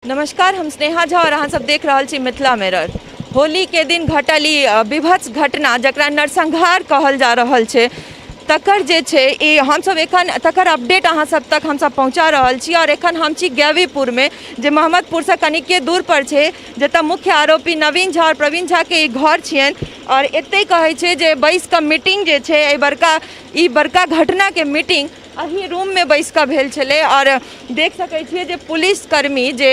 नमस्कार, हम स्नेहा झा और अहाँ सब देख रहल छी मिथिला मिरर। होली के दिन घटल ई विभत्स घटना जकरा नरसंहार कहल जा रहल छै, तकर जे छै ई हमसब एखन तकर अपडेट अहाँ सब तक हमसब पहुँचा रहल छी। और एखन हम छी गैवीपुरमे, जे मोहम्मदपुरसँ कनिके दूर पर छै, जतऽ मुख्य आरोपी नवीन झा और प्रवीण झा के ई घर छियनि। और एतै कहै छै जे बैस कऽ मीटिंग जे छै एहि बड़का ई बड़का घटनाके मीटिंग एही रूममे बैस कऽ भेल छलै। आओर देख सकै छियै जे पुलिसकर्मी जे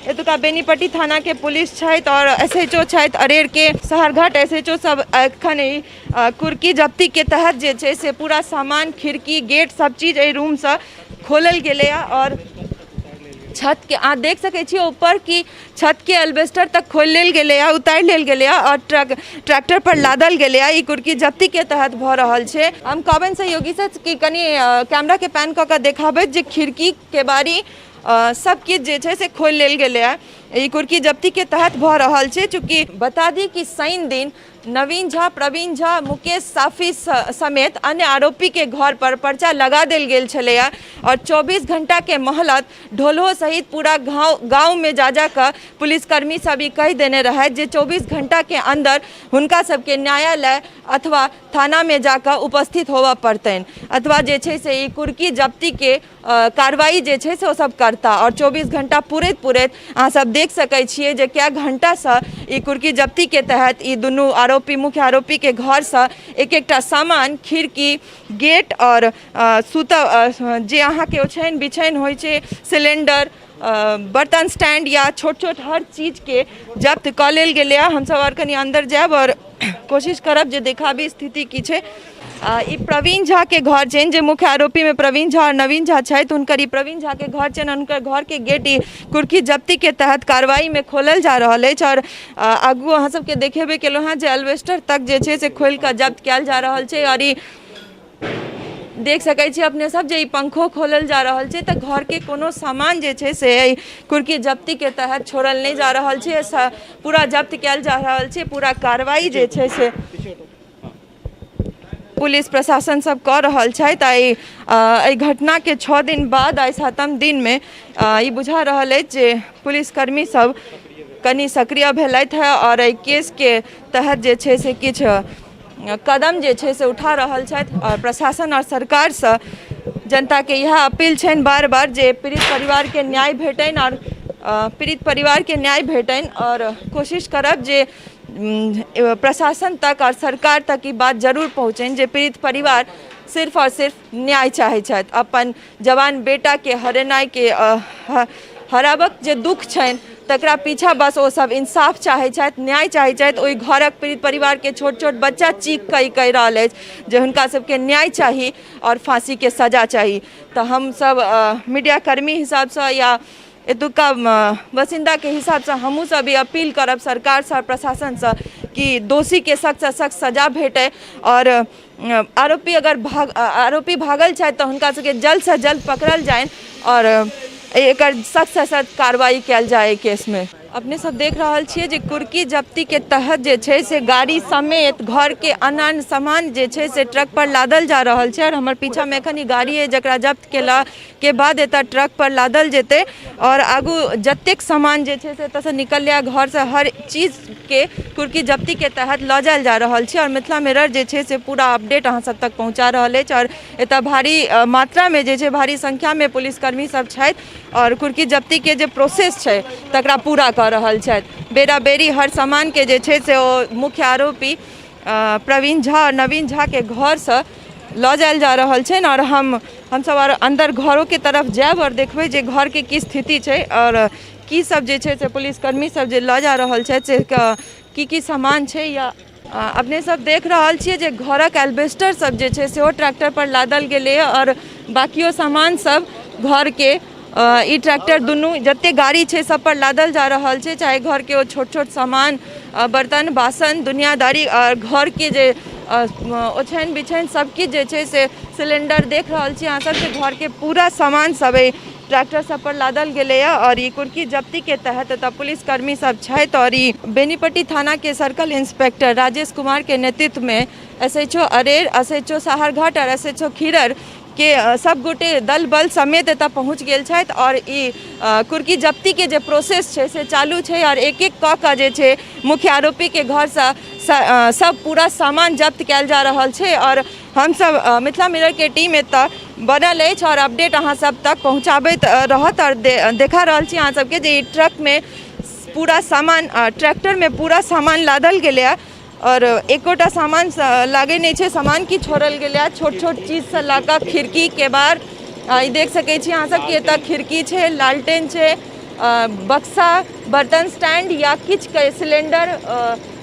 एतुका बेनीपट्टी थानाके पुलिस छथि आओर एस एच ओ छथि अरेरके, सहरघाट एस एच ओ सब एखन ई कुर्की जब्तीके तहत जे छै से पूरा सामान, खिड़की, गेट सब चीज एहि रूमसँ खोलल गेलैए। आओर छतके अहाँ देख सकै छियै ऊपर कि छतके एल्बेस्टर तक खोलि लेल गेलैए, उतारि लेल गेलैए आओर ट्रैक्टर पर लादल गेलैए। ई कुर्की जब्तीके तहत भऽ रहल छै। हम कहबनि सहयोगी से कि कनि कैमराके पैन कऽ कऽ देखाबैत जे खिड़की, केबाड़ी सब किछु जे छै से खोलि लेल गेलैए। ई कुर्की जब्तीके तहत भऽ रहल छै। चूँकि बता दी कि शनि दिन नवीन झा, प्रवीण झा, मुकेश साफी समेत अन्य आरोपी के घर पर पर्चा लगा देल गेल छलैया और 24 घंटा के मोहलत ढोलहो सहित पूरा गांव में जा जा कऽ पुलिसकर्मी सब ई कहि देने रहथि जे 24 घंटा के अंदर हुनका सबके न्यायालय अथवा थाना में जाकऽ उपस्थित होबऽ पड़तनि, अथवा जे छै से ई कुर्की जब्ती के कार्रवाई जे छै से ओ सब करता। आओर 24 घंटा पुरैत पुरैत अहाँ सब देख सकै छियै जे कए घंटासँ ई कुर्की जब्तीके तहत ई दुनू आरोपी, मुख्य आरोपीके घरसँ एक एकटा सामान, खिड़की, गेट आओर सुतऽ जे अहाँके ओछानि बिछानि होइ छै, सिलेंडर, बर्तन स्टैंड या छोट छोट हर चीजके जब्त कऽ लेल गेलैए। हमसब आओर कनि अन्दर जायब आओर कोशिश करब जे देखाबी स्थिति की छै। ई प्रवीण झा के घर छनि, जे मुख्य आरोपी में प्रवीण झा और नवीन झा छथि, हुनकर ई प्रवीण झा के घर छनि। हुनकर घर के गेट ई कुर्की जब्ती के तहत कार्रवाई में खोलल जा रहल अछि। और आगू अहाँ सबके देखेबे केलहुँ हेँ जे एल्वेस्टर तक जे छै से खोलि कऽ जब्त कयल जा रहल छै। और ई देख सकै छी अपने सब जे ई पंखो खोलल जा रहल छै। तऽ घरके कोनो सामान जे छै से एहि कुर्की जब्तीके तहत छोड़ल नहि जा रहल छै, पूरा जब्त कयल जा रहल छै। पूरा कार्रवाई जे छै से पुलिस प्रशासन सब कऽ रहल छथि। आइ एहि घटनाके 6 दिन बाद आइ 7म दिनमे ई बुझा रहल अछि जे पुलिसकर्मी सब कनि सक्रिय भेलथि हँ आओर एहि केसके तहत जे छै से किछु कदम जे छै से उठा रहल छथि। आओर प्रशासन आओर सरकारसँ जनताके इएह अपील छनि बार बार जे पीड़ित परिवारके न्याय भेटनि आओर पीड़ित परिवारके न्याय भेटनि, आओर कोशिश करब जे प्रशासन तक आओर सरकार तक ई बात जरूर पहुँचनि जे पीड़ित परिवार सिर्फ आओर सिर्फ न्याय चाहै छथि। अपन जवान बेटाके हरेनाइके हराबक जे दुःख छनि तकरा पीछा बस ओ सब इंसाफ चाहै छथि, न्याय चाहै छथि। ओहि घरक पीड़ित परिवारके छोट छोट बच्चा चीख कऽ ई कहि रहल अछि जे हुनका सबके न्याय चाही आओर फाँसीके सजा चाही। तऽ हमसब मीडियाकर्मी हिसाबसँ या एतुका बसिन्दाके हिसाबसँ हमहूँ सब ई अपील करब सरकारसँ, प्रशासनसँ कि दोषीके सख्तसँ सख्त सजा भेटै आओर आरोपी अगर आरोपी भागल छथि तऽ हुनका सबके जल्दसँ जल्द पकड़ल जानि आओर एकर सख्तसँ सख्त कार्रवाई कयल जाय एहि केसमे। अपने सब देख रहल छियै जे कुर्की जब्तीके तहत जे छै से गाड़ी समेत घरके अन्य अन्य सामान जे छै से ट्रक पर लादल जा रहल छै। आओर हमर पीछामे एखन ई गाड़ी अइ जकरा जब्त केलाके बाद एतऽ ट्रक पर लादल जेतै आओर आगू जतेक सामान जे छै से एतऽसँ निकललै घरसँ हर चीजके कुर्की जब्तीके तहत लऽ जायल जा रहल छै। आओर मिथिला मिरर जे छै से पूरा अपडेट अहाँ सब तक पहुँचा रहल अछि। आओर एतऽ भारी मात्रामे जे छै भारी संख्यामे पुलिसकर्मी सब छथि आओर कुर्की जब्तीके जे प्रोसेस छै तकरा पूरा कऽ रहल छथि। बेरा बेरी हर सामानके जे छै से ओ मुख्य आरोपी प्रवीण झा आओर नवीन झाके घरसँ लऽ जायल जा रहल छनि। आओर हमसब आओर अन्दर घरोके तरफ जायब आओर देखबै जे घरके की स्थिति छै आओर की सब जे छै से पुलिसकर्मी सब जे लऽ जा रहल छथि से की की सामान छै। या अपने सब देख रहल छियै जे घरक एल्बेस्टर सब जे छै सेहो ट्रैक्टर पर लादल गेलैए आओर बाकियो सामान सब घरके ई ट्रैक्टर दुनू जते गाड़ी छै सब पर लादल जा रहल छै। चाहे घरके ओ छोट छोट सामान, बर्तन बासन, दुनियादारी आओर घरके जे ओछानि बिछानि सब किछु जे छै से सिलेंडर देख रहल छी अहाँ सब जे घरके पूरा सामान सब एहि ट्रैक्टर सब पर लादल गेलैए। आओर ई कुर्की जब्तीके तहत एतऽ पुलिसकर्मी सब छथि। आओर ई बेनीपट्टी थानाके सर्कल इंस्पेक्टर राजेश कुमारके नेतृत्वमे S H O Arer, S H O Saharghat आओर एस एच ओ खीरर के सब गोटे दल बल समेत एतऽ पहुँच गेल छथि आओर ई कुर्की जब्तीके जे प्रोसेस छै से चालू छै आओर एक एक कऽ कऽ जे छै मुख्य आरोपीके घरसँ सब पूरा सामान जब्त कयल जा रहल छै। आओर हमसब मिथिला मिररके टीम एतऽ बनल अछि आओर अपडेट अहाँ सब तक पहुँचाबैत रहत। आओर देखा रहल छी अहाँ सबके जे ई ट्रकमे पूरा सामान, ट्रैक्टरमे पूरा सामान लादल गेलैए आओर एकोटा सामान लागै नहि छै सामान की छोड़ल गेलैए। छोट छोट चीजसँ लऽ कऽ खिड़की, केबाड़, ई देख सकै छी अहाँ सब कि एतऽ खिड़की छै, लालटेन छै, बक्सा, बर्तन स्टैंड या किछुके सिलेंडर,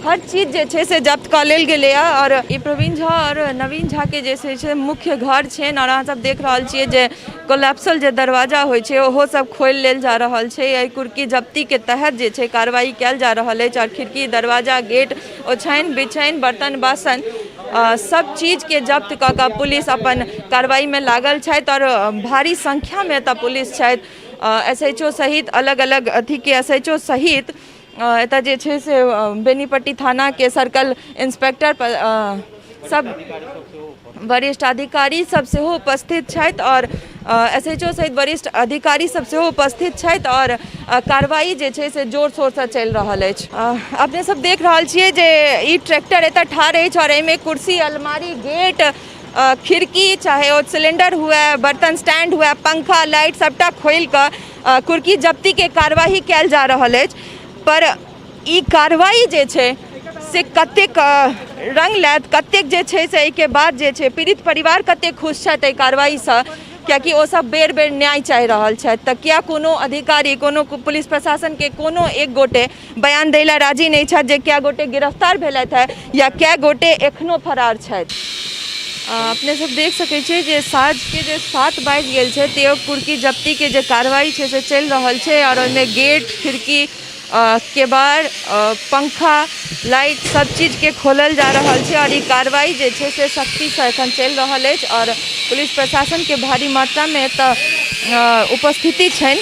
हर चीज जे छै से जब्त कऽ लेल गेलैए। आओर ई प्रवीण झा आओर नवीन झाके जे छै से मुख्य घर छनि आओर अहाँ सब देख रहल छियै जे कोलैप्सल जे दरवाजा होइ छै ओहो सब खोलि लेल जा रहल छै। एहि कुर्की जब्तीके तहत जे छै कार्रवाई कयल जा रहल अछि आओर खिड़की, दरवाजा, गेट, ओछानि बिछानि, बर्तन बासन सब चीजके जब्त कऽ कऽ पुलिस अपन कार्रवाईमे लागल छथि। आओर भारी संख्यामे एतऽ पुलिस छथि, SHO सहित अलग अलग अथीके SHO सहित एतऽ जे छै से बेनीपट्टी थानाके सर्कल इंस्पेक्टर सब, वरिष्ठ अधिकारी सब सेहो उपस्थित छथि आओर SHO सहित वरिष्ठ अधिकारी सब सेहो उपस्थित छथि आओर कार्रवाई जे छै से जोर शोरसँ चलि रहल अछि। अपने सब देख रहल छियै जे ई ट्रैक्टर एतऽ ठाढ़ अछि आओर एहिमे कुर्सी, अलमारी, गेट, खिड़की, चाहे ओ सिलेंडर हुए, बर्तन स्टैंड हुए, पंखा, लाइट, सबटा खोलि कऽ कुर्की जब्तीके कार्यवाही कयल जा रहल अछि। पर ई कार्रवाई जे छै से कतेक रङ्ग लायत, कतेक जे छै से एहिके बाद जे छै पीड़ित परिवार कतेक खुश छथि एहि कार्रवाईसँ, कियाकि ओसभ बेर बेर न्याय चाहि रहल छथि, तऽ किया कोनो अधिकारी, कोनो पुलिस प्रशासनके कोनो एक गोटे बयान दै लए राजी नहि छथि जे कए गोटे गिरफ्तार भेलथि हे या कए गोटे एखनो फरार छथि? अपने सब देख सकै छियै जे साँझके जे 7 बाजि गेल छै तैयो कुर्की जब्तीके जे कार्रवाई छै से चलि रहल छै आओर ओहिमे गेट, खिड़की, केबाड़, पंखा, लाइट सब चीजके खोलल जा रहल छै आओर ई कार्रवाई जे छै से सख्तीसँ एखन चलि रहल अछि आओर पुलिस प्रशासनके भारी मात्रामे एतऽ उपस्थिति छनि।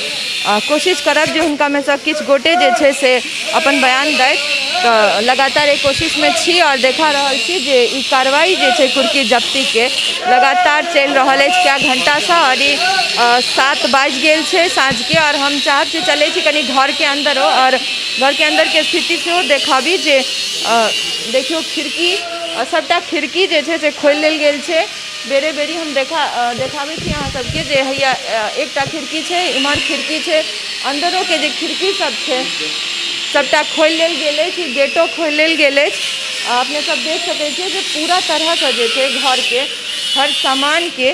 कोशिश करब जे हुनकामे सँ किछु गोटे जे छै से अपन बयान दैथ, तऽ लगातार एहि कोशिशमे छी आओर देखा रहल छी जे ई कार्रवाई जे छै कुर्की जब्तीके लगातार चलि रहल अछि कए घण्टासँ आओर ई 7 बाजि गेल छै साँझके। आओर हम चाहब जे चलै छी कनि घरके अन्दरो आओर घरके अन्दरके स्थिति सेहो देखाबी जे देखियौ खिड़की, सभटा खिड़की जे छै से खोलि लेल गेल छै। बेरे बेरी हम देखाबै छी अहाँ सबके जे हैया एकटा खिड़की छै, इम्हर खिड़की छै, अन्दरोके जे खिड़की सब छै सबटा खोलि लेल गेल अछि, गेटो खोलि लेल गेल अछि। अपने सब देख सकै छियै जे पूरा तरहसँ जे छै घरके हर सामानके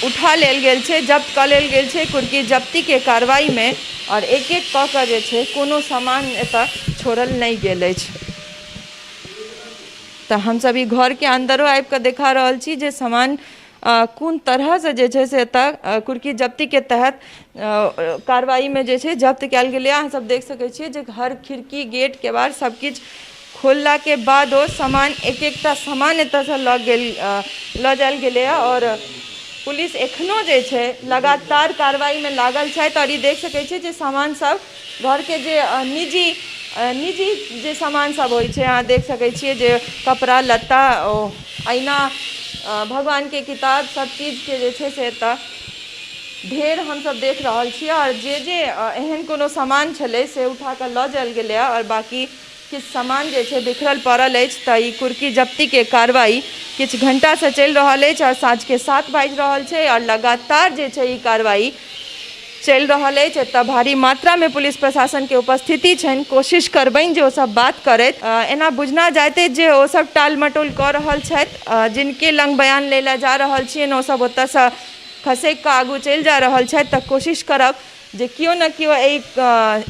उठा लेल गेल छै, जब्त कऽ लेल गेल छै कुर्की जब्तीके कार्रवाईमे आओर एक एक कऽ कऽ जे छै कोनो सामान एतऽ छोड़ल नहि गेल अछि। तऽ हमसब ई घरके अन्दरो आबि कऽ देखा रहल छी जे सामान कोन तरहसँ जे छै से एतऽ कुर्की जब्तीके तहत कार्रवाईमे जे छै जब्त कयल गेलैए। अहाँ सब देख सकै छियै जे हर खिड़की, गेट, केबाड़ सब किछु खोललाके बादो सामान, एक एकटा सामान एतऽसँ लऽ गेल, लऽ जायल गेलैए आओर पुलिस एखनो जे छै लगातार कार्रवाईमे लागल छथि। आओर ई देख सकै छियै जे सामान सब घरके जे निजी निजी जे सामान सब होइ छै, अहाँ देख सकै छियै जे कपड़ा लत्ता, ओ ऐना, भगवानके किताब, सब चीजके जे छै से एतऽ ढेर हमसब देख रहल छियै। आओर जे जे एहन कोनो सामान छलै से उठा कऽ लऽ जायल गेलैए आओर बाँकी किछु सामान जे छै बिखरल पड़ल अछि। तऽ ई कुर्की जब्तीके कार्रवाई किछु घण्टासँ चलि रहल अछि आओर साँझके 7 बाजि रहल छै आओर लगातार जे छै ई कार्रवाई चलि रहल अछि। एतऽ भारी मात्रामे पुलिस प्रशासनके उपस्थिति छनि। कोशिश करबनि जे ओसब बात करथि। एना बुझना जाइत अछि जे ओसब टाल मटोल कऽ रहल छथि। जिनके लग बयान लै लए जा रहल छियनि ओसब ओतऽसँ खसकि कऽ आगू चलि जा रहल छथि। तऽ कोशिश करब जे केओ ने केओ एहि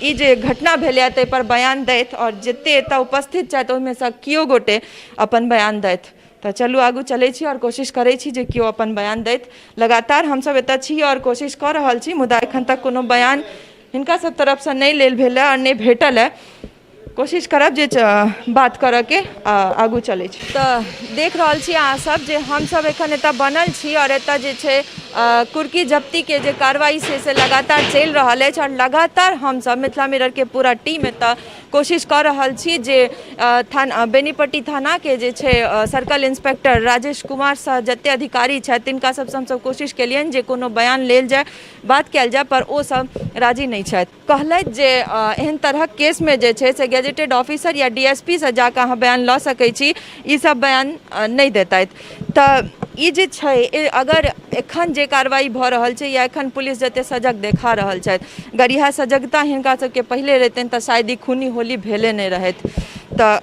ई जे घटना भेलैए ताहिपर बयान दैथ आओर जतेक एतऽ उपस्थित छथि ओहिमेसँ केओ गोटे अपन बयान दैथ। तऽ चलू आगू चलै छी आओर कोशिश करै छी जे केओ अपन बयान दैथ। लगातार हमसब एतऽ छी आओर कोशिश कऽ रहल छी, मुदा एखन तक कोनो बयान हिनका सब तरफसँ नहि लेल भेल हँ आओर नहि भेटल हँ। कोशिश करब जे बात करऽके, आगू चलै छी। तऽ देख रहल छी अहाँ सब जे हमसब एखन एतऽ बनल छी आओर एतऽ जे छै कुर्की जब्तीके जे कार्रवाई छै से लगातार चलि रहल अछि आओर लगातार हमसभ मिथिला मिररके पूरा टीम एतऽ कोशिश कऽ रहल छी जे थाना बेनीपट्टी थानाके जे छै सर्कल इंस्पेक्टर राजेश कुमार सह जते अधिकारी छथि तिनका सबसँ हमसब कोशिश केलियनि जे कोनो बयान लेल जाय बात कयल जाय पर ओ सब राजी नहि छथि। कहलथि जे एहन तरहक केसमे जे छै से गैजेटेड ऑफिसर या डी एस पी सँ जाकऽ अहाँ बयान लऽ सकै छी, ई सब बयान नहि देतथि। तऽ ई जे छै अगर एखन जे कार्रवाई भऽ रहल छै या एखन पुलिस जते सजग देखा रहल छथि, अगर इएह सजगता हिनका सबके पहिले रहितनि तऽ शायद ई खूनी होली भेले नहि रहैत। तऽ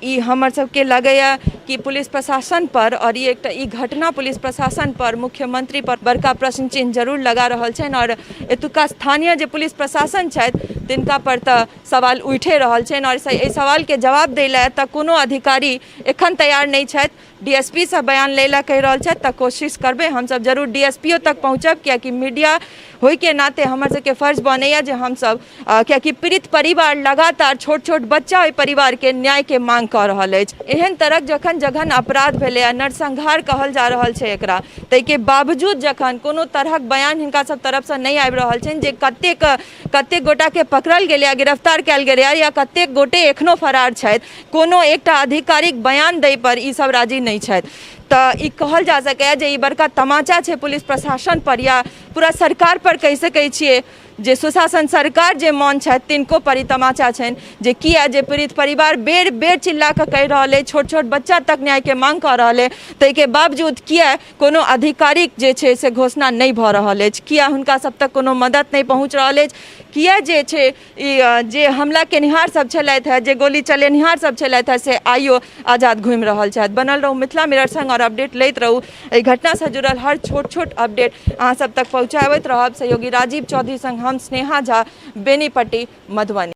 ई हमर सबके लगैए कि पुलिस प्रशासन पर आओर ई एकटा ई घटना पुलिस प्रशासन पर मुख्यमंत्री पर बड़का प्रश्न चिन्ह जरूर लगा रहल छनि आओर एतुका स्थानीय जे पुलिस प्रशासन छथि तिनका पर तऽ सवाल उठि रहल छनि आओर एहि सवालके जवाब दै लए एतऽ कोनो अधिकारी एखन तैयार नहि छथि। डी एस पी सँ बयान लै लए कहि रहल छथि तऽ कोशिश करबै हमसब जरूर डी एस पी ओ तक पहुँचब, कियाकि मीडिया होइके नाते हमर सबके फर्ज बनैए जे हमसब, कियाकि पीड़ित परिवार लगातार छोट छोट बच्चा ओहि परिवारके न्यायके मांग कऽ रहल अछि। एहन तरहक जखन जघन अपराध भेलै आ नरसंहार कहल जा रहल छै एकरा, ताहिके बावजूद जखन कोनो तरहक बयान हिनका सब तरफसँ नहि आबि रहल छनि जे कतेक कतेक गोटाके पकड़ल गेलै आ गिरफ्तार कयल गेलै या कतेक गोटे एखनो फरार छथि, कोनो एकटा आधिकारिक बयान दै पर ई सब राजी नहि छथि। तऽ ई कहल जा सकैए जे ई बड़का तमाचा छै पुलिस प्रशासन पर या पूरा सरकार पर। कहि सकै छियै जे सुशासन सरकार जे मौन छथि तिनको पर ई तमाचा छनि जे किया जे पीड़ित परिवार बेर बेर चिल्ला कऽ कहि रहल अछि, छोट छोट बच्चा तक न्यायके मांग कऽ रहल अछि, ताहिके बावजूद किया कोनो आधिकारिक जे छै से घोषणा नहि भऽ रहल अछि, किया हुनका सब तक कोनो मदद नहि पहुँच रहल अछि, किया जे छै ई जे हमला केनिहार सब छलथि हेँ, जे गोली चलेनिहार सब छलथि हेँ से आइयो आजाद घुमि रहल छथि। बनल रहू मिथिला मिरर संग आओर अपडेट लैत रहू। एहि घटनासँ जुड़ल हर छोट छोट अपडेट अहाँ सब तक पहुँचाबैत रहब। सहयोगी राजीव चौधरी संग हम स्नेहा झा, बेनीपट्टी, मधुबनी।